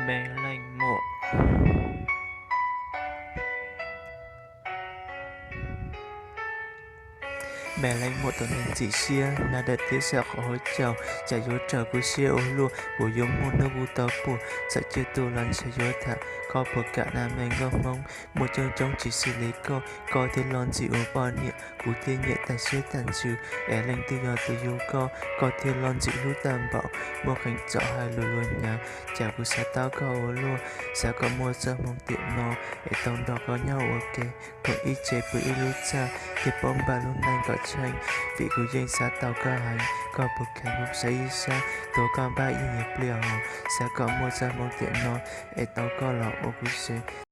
Me leej muam. Me leej muam tus neeg ntxim siab, nag dawm thiab sab qhov huab caus, cas yuav raws kuv siab ua luaj, kuv yuav muaj hnub kuv tau puag, txawm ciaj tuaj los ntshe yuav tham, koj puas kam na me nkauj hmoob, muaj coob coob tsis xws li koj, koj thiaj los ntxim ua poj niam, kuv thiaj nyiam tag siab tag ntsws, es leej twg yog tus yug koj, koj thiaj los ntxim hlub tag npaum, muaj qee txom hais lus luag hnyav, cas kuv xav tau koj ua luaj, xav kom muaj txoj hmoov tiam no, es tau nrog koj nyob ua ke, koom ib tsev pw ib lub txaj, thiaj paub npaj lub neej kom tsheej, vim kuv yeej xav tau koj heev, koj puas kheev kuv saib ib sab, tuav koj npaj ib nyuag pliag hos, xav kom muaj txoj hmoov tiam no, es tau koj los ua kuv sev.